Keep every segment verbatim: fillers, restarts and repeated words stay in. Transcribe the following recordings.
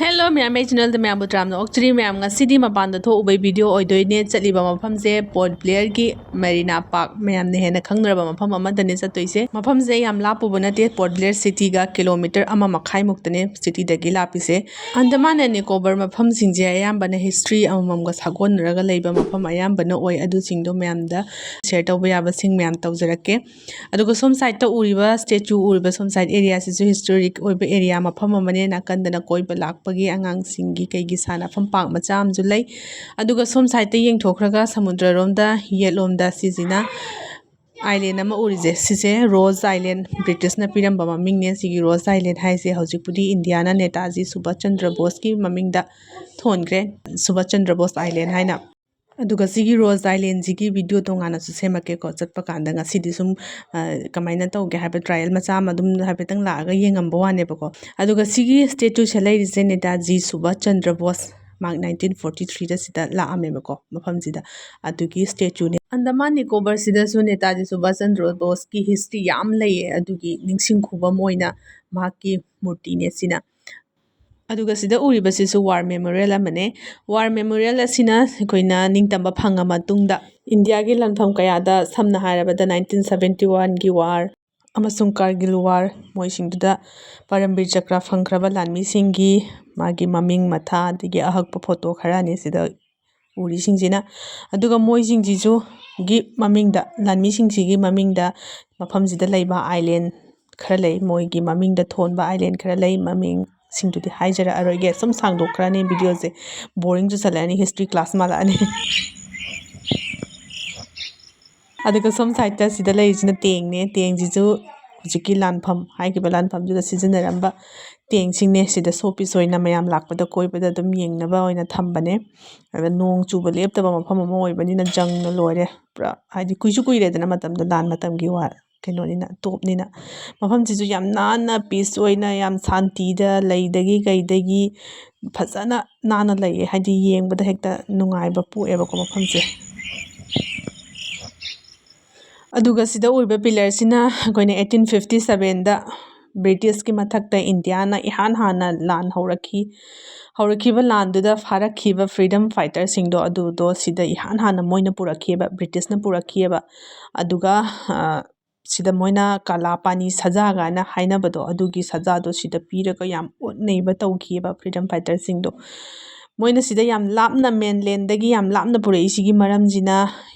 Hello ꯃꯌꯥꯝ, ꯑꯩ ꯆꯦꯅꯦꯜꯗ ꯃꯌꯥꯝꯕꯨ ꯇꯔꯥꯝꯅ ꯑꯣꯛꯆꯔꯤ꯫ ꯃꯌꯥꯝ, ꯉꯁꯤꯗꯤ ꯃꯄꯥꯟꯗ ꯊꯣꯛꯎꯕꯩ ꯚꯤꯗꯤꯑꯣ ꯑꯣꯏꯗꯣꯏꯅꯦ꯫ ꯆꯠꯂꯤꯕ ꯃꯐꯝꯁꯦ ꯄꯣꯔꯠ ꯕ꯭ꯂꯦꯌꯔꯒꯤ ꯃꯔꯤꯅꯥ ꯄꯥꯔꯛ, ꯃꯌꯥꯝꯅ ꯍꯦꯟꯅ ꯈꯪꯅꯔꯕ ꯃꯐꯝ ꯑꯃꯗꯅꯦ ꯆꯠꯇꯣꯏꯁꯦ꯫ ꯃꯐꯝꯁꯦ ꯌꯥꯝ ꯂꯥꯞꯄꯨꯕ ꯅꯠꯇꯦ, ꯄꯣꯔꯠ ꯕ꯭ꯂꯦꯌꯔ ꯁꯤꯇꯤꯒ ꯀꯤꯂꯣꯃꯤꯇꯔ ꯑꯃ ꯃꯈꯥꯏꯃꯨꯛꯇꯅꯦ ꯁꯤꯇꯤꯗꯒꯤ ꯂꯥꯞꯄꯤꯁꯦ꯫ ꯑꯟꯗꯃꯥꯟ ꯑꯦꯟ ꯅꯤꯀꯣꯕꯔ ꯃꯐꯝꯁꯤꯡꯁꯦ ꯑꯌꯥꯝꯕꯅ ꯍꯤꯁꯇ꯭ꯔꯤ ꯑꯃꯃꯝꯒ ꯁꯥꯒꯣꯟꯅꯔꯒ ꯂꯩꯕ ꯃꯐꯝ ꯑꯌꯥꯝꯕꯅ ꯑꯣꯏ꯫ ꯑꯗꯨꯁꯤꯡꯗꯣ ꯃꯌꯥꯝꯗ ꯁꯤꯌꯔ ꯇꯧꯕ ꯌꯥꯕꯁꯤꯡ ꯃꯌꯥꯝ ꯇꯧꯖꯔꯛꯀꯦ꯫ ꯑꯗꯨꯒ ꯁꯣꯝ ꯁꯥꯏꯠꯇ ꯎꯔꯤꯕ ꯁ꯭ꯇꯦꯆꯨ ꯎꯔꯤꯕ ꯁꯣꯝ ꯁꯥꯏꯠ ꯑꯦꯔꯤꯌꯥꯁꯤꯁꯨ ꯍꯤꯁꯇꯣꯔꯤꯛ ꯑꯣꯏꯕ ꯑꯦꯔꯤꯌꯥ ꯃꯐꯝ ꯑꯃꯅꯦ꯫ ꯅꯥꯀꯟꯗꯅ ꯀꯣꯏꯕ ꯂꯥꯛꯄꯒꯤ ꯑꯉꯥꯡꯁꯤꯡꯒꯤ ꯀꯩꯒꯤ ꯁꯥꯟꯅꯐꯝ ꯄꯥꯔꯛ ꯃꯆꯥ ꯑꯃꯁꯨ ꯂꯩ꯫ ꯑꯗꯨꯒ ꯁꯣꯝ ꯁꯥꯏꯠꯇ ꯌꯦꯡꯊꯣꯛꯈ꯭ꯔꯒ ꯁꯃꯨꯗ꯭ꯔꯔꯣꯝꯗ ꯌꯦꯠꯂꯣꯝꯗ ꯁꯤꯁꯤꯅ ꯑꯥꯏꯂꯦꯟ ꯑꯃ ꯎꯔꯤꯁꯦ, ꯁꯤꯁꯦ ꯔꯣꯁ ꯑꯥꯏꯂꯦꯟ, ꯕ꯭ꯔꯤꯇꯤꯁꯅ ꯄꯤꯔꯝꯕ ꯃꯃꯤꯡꯅꯦ꯫ ꯁꯤꯒꯤ ꯔꯣꯁ ꯑꯥꯏꯂꯦꯟ ꯍꯥꯏꯁꯦ ꯍꯧꯖꯤꯛꯄꯨꯗꯤ ꯏꯟꯗꯤꯌꯥꯅ ꯅꯦꯇꯥꯖꯤ ꯁꯨꯚꯥꯁ ꯆꯟꯗ꯭ꯔ ꯕꯣꯁꯀꯤ ꯃꯃꯤꯡꯗ ꯊꯣꯟꯈ꯭ꯔꯦ, ꯁꯨꯚꯥꯁ ꯆꯟꯗ꯭ꯔ ꯕꯣꯁ ꯑꯥꯏꯂꯦꯟ ꯍꯥꯏꯅ꯫ ꯑꯗꯨꯒ ꯁꯤꯒꯤ ꯔꯣꯁ ꯑꯥꯏꯂꯦꯟꯁꯤꯒꯤ ꯚꯤꯗꯤꯑꯣ ꯇꯣꯉꯥꯟꯅꯁꯨ ꯁꯦꯝꯃꯛꯀꯦꯀꯣ꯫ ꯆꯠꯄ ꯀꯥꯟꯗ ꯉꯁꯤꯗꯤ ꯁꯨꯝ, ꯑ, ꯀꯃꯥꯏꯅ ꯇꯧꯒꯦ ꯍꯥꯏꯕ ꯇ꯭ꯔꯥꯏꯌꯦꯜ ꯃꯆꯥ ꯑꯃ ꯑꯗꯨꯝ ꯍꯥꯏꯐꯦꯠꯇꯪ ꯂꯥꯛꯑꯒ ꯌꯦꯡꯉꯝꯕ ꯋꯥꯅꯦꯕꯀꯣ꯫ ꯑꯗꯨꯒ ꯁꯤꯒꯤ ꯁ꯭ꯇꯦꯆꯨꯁꯦ ꯂꯩꯔꯤꯁꯦ ꯅꯦꯇꯥꯖꯤ ꯁꯨꯚꯥꯁ ꯆꯟꯗ꯭ꯔ ꯕꯣꯁ ꯃꯍꯥꯛ ꯅꯥꯏꯟꯇꯤꯟ ꯐꯣꯔꯇꯤ ꯊ꯭ꯔꯤꯗ ꯁꯤꯗ ꯂꯥꯛꯑꯝꯃꯦꯕꯀꯣ, ꯃꯐꯝꯁꯤꯗ꯫ ꯑꯗꯨꯒꯤ ꯁ꯭ꯇꯦꯆꯨꯅꯦ꯫ ꯑꯟꯗꯃꯥꯟ ꯅꯤꯀꯣꯕꯔꯁꯤꯗꯁꯨ ꯅꯦꯇꯥꯖꯤ ꯁꯨꯚꯥꯁ ꯆꯟꯗ꯭ꯔ ꯕꯣꯁꯀꯤ ꯍꯤꯁꯇ꯭ꯔꯤ ꯌꯥꯝ ꯂꯩꯌꯦ꯫ ꯑꯗꯨꯒꯤ ꯅꯤꯡꯁꯤꯡ ꯈꯨꯕꯝ ꯑꯣꯏꯅ ꯃꯍꯥꯛꯀꯤ ꯃꯨꯔꯇꯤꯅꯦ ꯁꯤꯅ꯫ ꯑꯗꯨꯒ ꯁꯤꯗ ꯎꯔꯤꯕꯁꯤꯁꯨ ꯋꯥꯔ ꯃꯦꯃꯣꯔꯤꯌꯦꯜ ꯑꯃꯅꯦ꯫ ꯋꯥꯔ ꯃꯦꯃꯣꯔꯤꯌꯦꯜ ꯑꯁꯤꯅ ꯑꯩꯈꯣꯏꯅ ꯅꯤꯡꯇꯝꯕ ꯐꯪꯉ ꯃꯇꯨꯡꯗ ꯏꯟꯗꯤꯌꯥꯒꯤ ꯂꯥꯟꯐꯝ ꯀꯌꯥꯗ, ꯁꯝꯅ ꯍꯥꯏꯔꯕꯗ ꯅꯥꯏꯟꯇꯤꯟ ꯁꯕꯦꯟꯇꯤ ꯋꯥꯟꯒꯤ ꯋꯥꯔ ꯑꯃꯁꯨꯡ ꯀꯥꯔꯒꯤꯜ ꯋꯥꯔ, ꯃꯣꯏꯁꯤꯡꯗꯨꯗ ꯄꯔꯝꯕꯤꯔ ꯆꯀ꯭ꯔ ꯐꯪꯈ꯭ꯔꯕ ꯂꯥꯟꯃꯤꯁꯤꯡꯒꯤ ꯃꯥꯒꯤ ꯃꯃꯤꯡ ꯃꯊꯥ, ꯑꯗꯒꯤ ꯑꯍꯛꯄ ꯐꯣꯇꯣ ꯈꯔꯅꯤ ꯁꯤꯗ ꯎꯔꯤꯁꯤꯡꯁꯤꯅ꯫ ꯑꯗꯨꯒ ꯃꯣꯏꯁꯤꯡꯁꯤꯁꯨ ꯒꯤ ꯃꯃꯤꯡꯗ, ꯂꯥꯟꯃꯤꯁꯤꯡꯁꯤꯒꯤ ꯃꯃꯤꯡꯗ ꯃꯐꯝꯁꯤꯗ ꯂꯩꯕ ꯑꯥꯏꯂꯦꯟ ꯈꯔ ꯂꯩ, ꯃꯣꯏꯒꯤ ꯃꯃꯤꯡꯗ ꯊꯣꯟꯕ ꯑꯥꯏꯂꯦꯟ ꯈꯔ ꯂꯩ꯫ ꯃꯃꯤꯡꯁꯤꯡꯗꯨꯗꯤ ꯍꯥꯏꯖꯔꯛꯑꯔꯣꯏꯒꯦ, ꯁꯨꯝ ꯁꯥꯡꯗꯣꯛꯈ꯭ꯔꯅꯤ ꯚꯤꯗꯤꯑꯣꯁꯦ, ꯕꯣꯔꯤꯡ ꯆꯨꯁꯜꯂꯛꯑꯅꯤ, ꯍꯤꯁꯇ꯭ꯔꯤ ꯀ꯭ꯂꯥꯁ ꯃꯥꯜꯂꯛꯑꯅꯤ꯫ ꯑꯗꯨꯒ ꯁꯣꯝ ꯁꯥꯏꯠꯇ ꯁꯤꯗ ꯂꯩꯔꯤꯁꯤꯅ ꯇꯦꯡꯅꯦ꯫ ꯇꯦꯡꯁꯤꯁꯨ ꯍꯧꯖꯤꯛꯀꯤ ꯂꯥꯟꯐꯝ, ꯍꯥꯏꯈꯤꯕ ꯂꯥꯟꯐꯝꯗꯨꯗ ꯁꯤꯖꯤꯟꯅꯔꯝꯕ ꯇꯦꯡꯁꯤꯡꯅꯦ꯫ ꯁꯤꯗ ꯁꯣ ꯄꯤꯁ ꯑꯣꯏꯅ ꯃꯌꯥꯝ ꯂꯥꯛꯄꯗ ꯀꯣꯏꯕꯗ ꯑꯗꯨꯝ ꯌꯦꯡꯅꯕ ꯑꯣꯏꯅ ꯊꯝꯕꯅꯦ꯫ ꯑꯗ ꯅꯣꯡ ꯆꯨꯕ ꯂꯦꯞꯇꯕ ꯃꯐꯝ ꯑꯃ ꯑꯣꯏꯕꯅꯤꯅ ꯖꯪꯅ ꯂꯣꯏꯔꯦ ꯄꯨꯔꯥ, ꯍꯥꯏꯗꯤ ꯀꯨꯏꯁꯨ ꯀꯨꯏꯔꯦꯗꯅ ꯃꯇꯝꯗꯣ, ꯂꯥꯟ ꯃꯇꯝꯒꯤ ꯋꯥ ꯀꯩꯅꯣꯅꯤꯅ, ꯇꯣꯞꯅꯤꯅ꯫ ꯃꯐꯝꯁꯤꯁꯨ ꯌꯥꯝ ꯅꯥꯟꯅ ꯄꯤꯁ ꯑꯣꯏꯅ ꯌꯥꯝ ꯁꯥꯟꯇꯤꯗ ꯂꯩꯗꯒꯤ ꯀꯩꯗꯒꯤ ꯐꯖꯅ ꯅꯥꯟꯅ ꯂꯩꯌꯦ, ꯍꯥꯏꯗꯤ ꯌꯦꯡꯕꯗ ꯍꯦꯛꯇ ꯅꯨꯡꯉꯥꯏꯕ ꯄꯣꯛꯑꯦꯕꯀꯣ ꯃꯐꯝꯁꯦ꯫ ꯑꯗꯨꯒ ꯁꯤꯗ ꯎꯔꯤꯕ ꯄꯤꯂꯔꯁꯤꯅ ꯑꯩꯈꯣꯏꯅ ꯑꯩꯠꯇꯤꯟ ꯐꯤꯐꯇꯤ ꯁꯕꯦꯟꯗ ꯕ꯭ꯔꯤꯇꯤꯁꯀꯤ ꯃꯊꯛꯇ ꯏꯟꯗꯤꯌꯥꯅ ꯏꯍꯥꯟ ꯍꯥꯟꯅ ꯂꯥꯟ ꯍꯧꯔꯛꯈꯤ꯫ ꯍꯧꯔꯛꯈꯤꯕ ꯂꯥꯟꯗꯨꯗ ꯐꯥꯔꯛꯈꯤꯕ ꯐ꯭ꯔꯤꯗꯝ ꯐꯥꯏꯇꯔꯁꯤꯡꯗꯣ, ꯑꯗꯨꯗꯣ ꯁꯤꯗ ꯏꯍꯥꯟ ꯍꯥꯟꯅ ꯃꯣꯏꯅ ꯄꯨꯔꯛꯈꯤꯕ, ꯕ꯭ꯔꯤꯇꯤꯁꯅ ꯄꯨꯔꯛꯈꯤꯑꯕ꯫ ꯑꯗꯨꯒ, ꯑ, ꯁꯤꯗ ꯃꯣꯏꯅ ꯀꯥꯂꯥ ꯄꯥꯅꯤ ꯁꯖꯥ ꯀꯥꯏꯅ ꯍꯥꯏꯅꯕꯗꯣ, ꯑꯗꯨꯒꯤ ꯁꯖꯥꯗꯣ ꯁꯤꯗ ꯄꯤꯔꯒ ꯌꯥꯝ ꯑꯣꯠ ꯅꯩꯕ ꯇꯧꯈꯤꯑꯕ ꯐ꯭ꯔꯤꯗꯝ ꯐꯥꯏꯇꯔꯁꯤꯡꯗꯣ꯫ ꯃꯣꯏꯅ ꯁꯤꯗ ꯌꯥꯝ ꯂꯥꯞꯅ, ꯃꯦꯟꯂꯦꯟꯗꯒꯤ ꯌꯥꯝ ꯂꯥꯞꯅ ꯄꯨꯔꯛꯏꯁꯤꯒꯤ ꯃꯔꯝꯁꯤꯅ,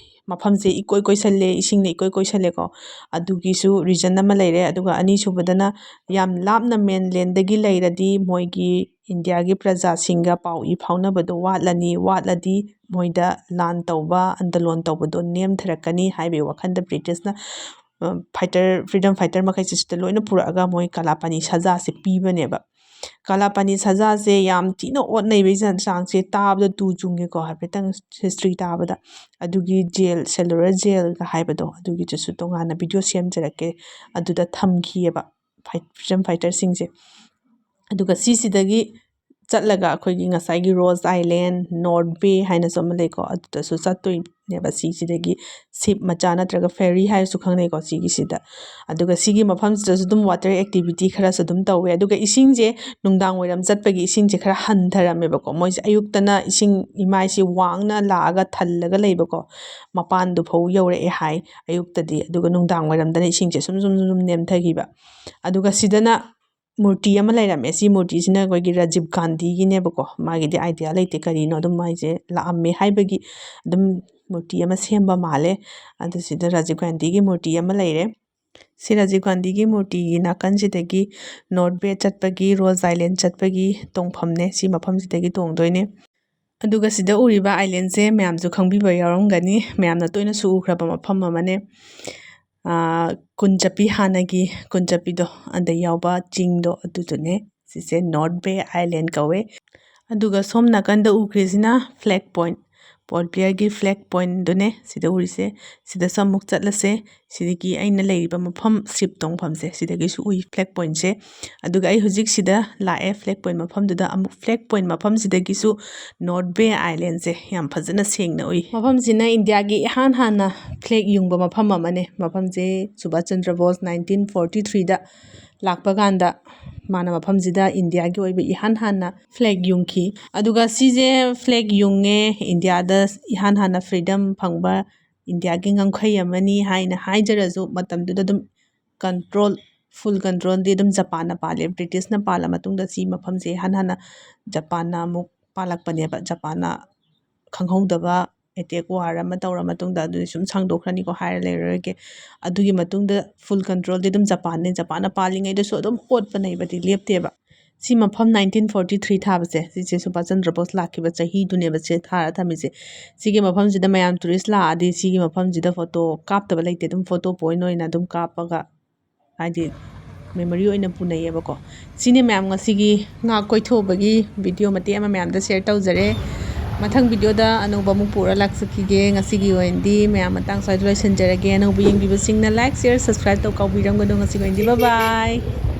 ꯃꯐꯝꯁꯦ ꯏꯀꯣꯏ ꯀꯣꯏꯁꯜꯂꯦ, ꯏꯁꯤꯡꯅ ꯏꯀꯣꯏ ꯀꯣꯏꯁꯜꯂꯦꯀꯣ꯫ ꯑꯗꯨꯒꯤꯁꯨ ꯔꯤꯖꯟ ꯑꯃ ꯂꯩꯔꯦ꯫ ꯑꯗꯨꯒ ꯑꯅꯤꯁꯨꯕꯗꯅ, ꯌꯥꯝ ꯂꯥꯞꯅ ꯃꯦꯟꯂꯦꯟꯗꯒꯤ ꯂꯩꯔꯗꯤ ꯃꯣꯏꯒꯤ ꯏꯟꯗꯤꯌꯥꯒꯤ ꯄ꯭ꯔꯖꯥꯁꯤꯡꯒ ꯄꯥꯎ ꯏ ꯐꯥꯎꯅꯕꯗꯣ ꯋꯥꯠꯂꯅꯤ, ꯋꯥꯠꯂꯗꯤ ꯃꯣꯏꯗ ꯂꯥꯟ ꯇꯧꯕ, ꯑꯟꯗꯂꯣꯟ ꯇꯧꯕꯗꯣ ꯅꯦꯝꯊꯔꯛꯀꯅꯤ ꯍꯥꯏꯕꯒꯤ ꯋꯥꯈꯜꯗ ꯕ꯭ꯔꯤꯇꯤꯁꯅ, ꯑ, ꯐꯥꯏꯇꯔ, ꯐ꯭ꯔꯤꯗꯝ ꯐꯥꯏꯇꯔ ꯃꯈꯩꯁꯦ ꯁꯤꯗ ꯂꯣꯏꯅ ꯄꯨꯔꯛꯑꯒ ꯃꯣꯏ ꯀꯥꯂꯥꯄꯥꯅꯤ ꯁꯖꯥꯁꯦ ꯄꯤꯕꯅꯦꯕ꯫ ꯀꯥꯂꯥꯄꯥꯅꯤ ꯁꯖꯥꯁꯦ ꯌꯥꯝ ꯊꯤꯅ ꯑꯣꯠ ꯅꯩꯕꯒꯤ ꯆꯥꯡꯁꯦ ꯇꯥꯕꯗ ꯇꯨ ꯆꯨꯡꯉꯦꯀꯣ, ꯍꯥꯏꯐꯦꯠꯇꯪ ꯍꯤꯁꯇ꯭ꯔꯤ ꯇꯥꯕꯗ꯫ ꯑꯗꯨꯒꯤ ꯖꯦꯜ, ꯁꯦꯂꯨꯂꯔ ꯖꯦꯜꯒ ꯍꯥꯏꯕꯗꯣ, ꯑꯗꯨꯒꯤꯗꯨꯁꯨ ꯇꯣꯉꯥꯟꯅ ꯚꯤꯗꯤꯑꯣ ꯁꯦꯝꯖꯔꯛꯀꯦ꯫ ꯑꯗꯨꯗ ꯊꯝꯈꯤꯑꯕ ꯐꯥꯏ-, ꯐ꯭ꯔꯤꯗꯝ ꯐꯥꯏꯇꯔꯁꯤꯡꯁꯦ꯫ ꯑꯗꯨꯒ ꯁꯤꯁꯤꯗꯒꯤ ꯆꯠꯂꯒ ꯑꯩꯈꯣꯏꯒꯤ ꯉꯁꯥꯏꯒꯤ ꯔꯣꯁ ꯑꯥꯏꯂꯦꯟ, ꯅꯣꯔꯠ ꯕꯦ ꯍꯥꯏꯅꯁꯨ ꯑꯃ ꯂꯩꯀꯣ, ꯑꯗꯨꯗꯁꯨ ꯆꯠꯇꯣꯏꯅꯦꯕ꯫ ꯁꯤꯁꯤꯗꯒꯤ ꯁꯤꯞ ꯃꯆꯥ ꯅꯠꯇ꯭ꯔꯒ ꯐꯦꯔꯤ ꯍꯥꯏꯔꯁꯨ ꯈꯪꯅꯩꯀꯣ, ꯁꯤꯒꯤꯁꯤꯗ꯫ ꯑꯗꯨꯒ ꯁꯤꯒꯤ ꯃꯐꯝꯁꯤꯗꯁꯨ ꯑꯗꯨꯝ ꯋꯥꯇꯔ ꯑꯦꯛꯇꯤꯚꯤꯇꯤ ꯈꯔꯁꯨ ꯑꯗꯨꯝ ꯇꯧꯋꯦ꯫ ꯑꯗꯨꯒ ꯏꯁꯤꯡꯁꯦ ꯅꯨꯡꯗꯥꯡ ꯋꯥꯏꯔꯝ ꯆꯠꯄꯒꯤ ꯏꯁꯤꯡꯁꯦ ꯈꯔ ꯍꯟꯊꯔꯝꯃꯦꯕꯀꯣ꯫ ꯃꯣꯏꯁꯦ ꯑꯌꯨꯛꯇꯅ ꯏꯁꯤꯡ ꯏꯃꯥꯏꯁꯤ ꯋꯥꯡꯅ ꯂꯥꯛꯑꯒ ꯊꯜꯂꯒ ꯂꯩꯕꯀꯣ, ꯃꯄꯥꯟꯗꯨ ꯐꯥꯎ ꯌꯧꯔꯛꯑꯦ ꯍꯥꯏ ꯑꯌꯨꯛꯇꯗꯤ꯫ ꯑꯗꯨꯒ ꯅꯨꯡꯗꯥꯡ ꯋꯥꯏꯔꯝꯗꯅ ꯏꯁꯤꯡꯁꯦ ꯁꯨꯝ ꯁꯨꯝ ꯁꯨꯝ ꯁꯨꯝ ꯅꯦꯝꯊꯈꯤꯕ꯫ ꯑꯗꯨꯒ ꯁꯤꯗꯅ ꯃꯨꯔꯇꯤ ꯑꯃ ꯂꯩꯔꯝꯃꯦ꯫ ꯁꯤ ꯃꯨꯔꯇꯤꯁꯤꯅ ꯑꯩꯈꯣꯏꯒꯤ ꯔꯥꯖꯤꯕ ꯒꯥꯟꯙꯤꯒꯤꯅꯦꯕꯀꯣ꯫ ꯃꯥꯒꯤꯗꯤ ꯑꯥꯏꯗꯤꯌꯥ ꯂꯩꯇꯦ, ꯀꯔꯤꯅꯣ, ꯑꯗꯨꯝ ꯃꯥꯏꯁꯦ ꯂꯥꯛꯑꯝꯃꯦ ꯍꯥꯏꯕꯒꯤ ꯑꯗꯨꯝ ꯃꯨꯔꯇꯤ ꯑꯃ ꯁꯦꯝꯕ ꯃꯥꯜꯂꯦ꯫ ꯑꯗꯨ ꯁꯤꯗ ꯔꯥꯖꯤꯕ ꯒꯥꯟꯙꯤꯒꯤ ꯃꯨꯔꯇꯤ ꯑꯃ ꯂꯩꯔꯦ꯫ ꯁꯤ ꯔꯥꯖꯤꯕ ꯒꯥꯟꯙꯤꯒꯤ ꯃꯨꯔꯇꯤꯒꯤ ꯅꯥꯀꯟꯁꯤꯗꯒꯤ ꯅꯣꯔꯠ ꯕꯦ ꯆꯠꯄꯒꯤ, ꯔꯣꯁ ꯑꯥꯏꯂꯦꯟ ꯆꯠꯄꯒꯤ ꯇꯣꯡꯐꯝꯅꯦ꯫ ꯁꯤ ꯃꯐꯝꯁꯤꯗꯒꯤ ꯇꯣꯡꯗꯣꯏꯅꯦ꯫ ꯑꯗꯨꯒ ꯁꯤꯗ ꯎꯔꯤꯕ ꯑꯥꯏꯂꯦꯟꯁꯦ ꯃꯌꯥꯝꯁꯨ ꯈꯪꯕꯤꯕ ꯌꯥꯎꯔꯝꯒꯅꯤ, ꯃꯌꯥꯝꯅ ꯇꯣꯏꯅꯁꯨ ꯎꯈ꯭ꯔꯕ ꯃꯐꯝ ꯑꯃꯅꯦ꯫ ꯑꯥ, ꯀꯨꯟꯆꯞꯄꯤ, ꯍꯥꯟꯅꯒꯤ ꯀꯨꯟꯆꯞꯄꯤꯗꯣ, ꯑꯗ ꯌꯥꯎꯕ ꯆꯤꯡꯗꯣ, ꯑꯗꯨꯗꯨꯅꯦ꯫ ꯁꯤꯁꯦ ꯅꯣꯔꯠ ꯕꯦ ꯑꯥꯏꯂꯦꯟ ꯀꯧꯋꯦ꯫ ꯑꯗꯨꯒ ꯁꯣꯝ ꯅꯥꯀꯟꯗ ꯎꯈ꯭ꯔꯤꯁꯤꯅ ꯐ꯭ꯂꯦꯒ ꯄꯣꯏꯟꯠ, ꯄꯣꯔꯠ ꯕ꯭ꯂꯦꯌꯔꯒꯤ ꯐ꯭ꯂꯦꯒ ꯄꯣꯏꯟꯠꯗꯨꯅꯦ ꯁꯤꯗ ꯎꯔꯤꯁꯦ꯫ ꯁꯤꯗꯁꯨ ꯑꯃꯨꯛ ꯆꯠꯂꯁꯦ꯫ ꯁꯤꯗꯒꯤ ꯑꯩꯅ ꯂꯩꯔꯤꯕ ꯃꯐꯝ, ꯁꯤꯞ ꯇꯣꯡꯐꯝꯁꯦ, ꯁꯤꯗꯒꯤꯁꯨ ꯎꯏ ꯐ꯭ꯂꯦꯒ ꯄꯣꯏꯟꯠꯁꯦ꯫ ꯑꯗꯨꯒ ꯑꯩ ꯍꯧꯖꯤꯛ ꯁꯤꯗ ꯂꯥꯛꯑꯦ, ꯐ꯭ꯂꯦꯒ ꯄꯣꯏꯟꯠ ꯃꯐꯝꯗꯨꯗ꯫ ꯑꯃꯨꯛ ꯐ꯭ꯂꯦꯒ ꯄꯣꯏꯟꯠ ꯃꯐꯝꯁꯤꯗꯒꯤꯁꯨ ꯅꯣꯔꯠ ꯕꯦ ꯑꯥꯏꯂꯦꯟꯁꯦ ꯌꯥꯝ ꯐꯖꯅ ꯁꯦꯡꯅ ꯎꯏ꯫ ꯃꯐꯝꯁꯤꯅ ꯏꯟꯗꯤꯌꯥꯒꯤ ꯏꯍꯥꯟ ꯍꯥꯟꯅ ꯐ꯭ꯂꯦꯒ ꯌꯨꯡꯕ ꯃꯐꯝ ꯑꯃꯅꯦ꯫ ꯃꯐꯝꯁꯦ ꯁꯨꯚꯥꯁ ꯆꯟꯗ꯭ꯔ ꯕꯣꯁ nineteen forty threeꯗ ꯂꯥꯛꯄ ꯀꯥꯟꯗ ꯃꯥꯅ ꯃꯐꯝꯁꯤꯗ ꯏꯟꯗꯤꯌꯥꯒꯤ ꯑꯣꯏꯕ ꯏꯍꯥꯟ ꯍꯥꯟꯅ ꯐ꯭ꯂꯦꯒ ꯌꯨꯡꯈꯤ꯫ ꯑꯗꯨꯒ ꯁꯤꯁꯦ ꯐ꯭ꯂꯦꯒ ꯌꯨꯡꯉꯦ, ꯏꯟꯗꯤꯌꯥꯗ ꯏꯍꯥꯟ ꯍꯥꯟꯅ ꯐ꯭ꯔꯤꯗꯝ ꯐꯪꯕ ꯏꯟꯗꯤꯌꯥꯒꯤ ꯉꯝꯈꯩ ꯑꯃꯅꯤ ꯍꯥꯏꯅ ꯍꯥꯏꯖꯔꯁꯨ, ꯃꯇꯝꯗꯨꯗ ꯑꯗꯨꯝ ꯀꯟꯇ꯭ꯔꯣꯜ, ꯐꯨꯜ ꯀꯟꯇ꯭ꯔꯣꯜꯗꯤ ꯑꯗꯨꯝ ꯖꯄꯥꯟꯅ ꯄꯥꯜꯂꯦ꯫ ꯕ꯭ꯔꯤꯇꯤꯁꯅ ꯄꯥꯜꯂ ꯃꯇꯨꯡꯗ ꯁꯤ ꯃꯐꯝꯁꯦ ꯏꯍꯥꯟ ꯍꯥꯟꯅ ꯖꯄꯥꯟꯅ ꯑꯃꯨꯛ ꯄꯥꯜꯂꯛꯄꯅꯦꯕ꯫ ꯖꯄꯥꯟꯅ ꯈꯪꯍꯧꯗꯕ ꯑꯦꯇꯦꯛ ꯋꯥꯔ ꯑꯃ ꯇꯧꯔ ꯃꯇꯨꯡꯗ, ꯑꯗꯨꯗꯤ ꯁꯨꯝ ꯁꯥꯡꯗꯣꯛꯈ꯭ꯔꯅꯤꯀꯣ, ꯍꯥꯏꯔ ꯂꯩꯔꯔꯣꯏꯒꯦ꯫ ꯑꯗꯨꯒꯤ ꯃꯇꯨꯡꯗ ꯐꯨꯜ ꯀꯟꯇ꯭ꯔꯣꯜꯗꯤ ꯑꯗꯨꯝ ꯖꯄꯥꯟꯅꯦ꯫ ꯖꯄꯥꯟꯅ ꯄꯥꯜꯂꯤꯉꯩꯗꯁꯨ ꯑꯗꯨꯝ ꯍꯣꯠꯄꯅꯦꯕꯗꯤ ꯂꯦꯞꯇꯦꯕ꯫ ꯁꯤ ꯃꯐꯝ ꯅꯥꯏꯟꯇꯤꯟ ꯐꯣꯔꯇꯤ ꯊ꯭ꯔꯤ ꯊꯥꯕꯁꯦ, ꯁꯤꯁꯦ ꯁꯨꯕꯥꯁ ꯆꯟꯗ꯭ꯔ ꯕꯣꯁ ꯂꯥꯛꯈꯤꯕ ꯆꯍꯤꯗꯨꯅꯦꯕ ꯁꯦ ꯊꯥꯔ ꯊꯝꯃꯤꯁꯦ꯫ ꯁꯤꯒꯤ ꯃꯐꯝꯁꯤꯗ ꯃꯌꯥꯝ ꯇꯨꯔꯤꯁ ꯂꯥꯛꯑꯗꯤ ꯁꯤꯒꯤ ꯃꯐꯝꯁꯤꯗ ꯐꯣꯇꯣ ꯀꯥꯞꯇꯕ ꯂꯩꯇꯦ, ꯑꯗꯨꯝ ꯐꯣꯇꯣ ꯄꯣꯏꯟ ꯑꯣꯏꯅ ꯑꯗꯨꯝ ꯀꯥꯞꯄꯒ, ꯍꯥꯏꯗꯤ, ꯃꯦꯃꯣꯔꯤ ꯑꯣꯏꯅ ꯄꯨꯅꯩꯌꯦꯕꯀꯣ꯫ ꯁꯤꯅꯤ ꯃꯌꯥꯝ ꯉꯁꯤꯒꯤ ꯉꯥ ꯀꯣꯏꯊꯣꯛꯎꯕꯒꯤ ꯚꯤꯗꯤꯑꯣ ꯃꯇꯦꯛ ꯑꯃ ꯃꯌꯥꯝꯗ ꯁꯤꯌꯔ ꯇꯧꯖꯔꯦ꯫ ꯃꯊꯪ ꯚꯤꯗꯤꯑꯣꯗ ꯑꯅꯧꯕ ꯑꯃꯨꯛ ꯄꯨꯔ ꯂꯥꯛꯆꯈꯤꯒꯦ꯫ ꯉꯁꯤꯒꯤ ꯑꯣꯏꯅꯗꯤ ꯃꯌꯥꯝ ꯃꯇꯥꯡ ꯁ꯭ꯋꯥꯏꯗ ꯂꯣꯏꯁꯤꯟꯖꯔꯒꯦ꯫ ꯑꯅꯧꯕ ꯌꯦꯡꯕꯤꯕꯁꯤꯡꯅ ꯂꯥꯏꯛ, ꯁꯤꯌꯔ, ꯁꯕꯁꯀ꯭ꯔꯥꯏꯕ ꯇꯧ ꯀꯥꯎꯕꯤꯔꯝꯒꯅꯨ꯫ ꯉꯁꯤꯒꯤ ꯑꯣꯏꯅꯗꯤ ꯕꯥꯏ ꯕꯥꯏ꯫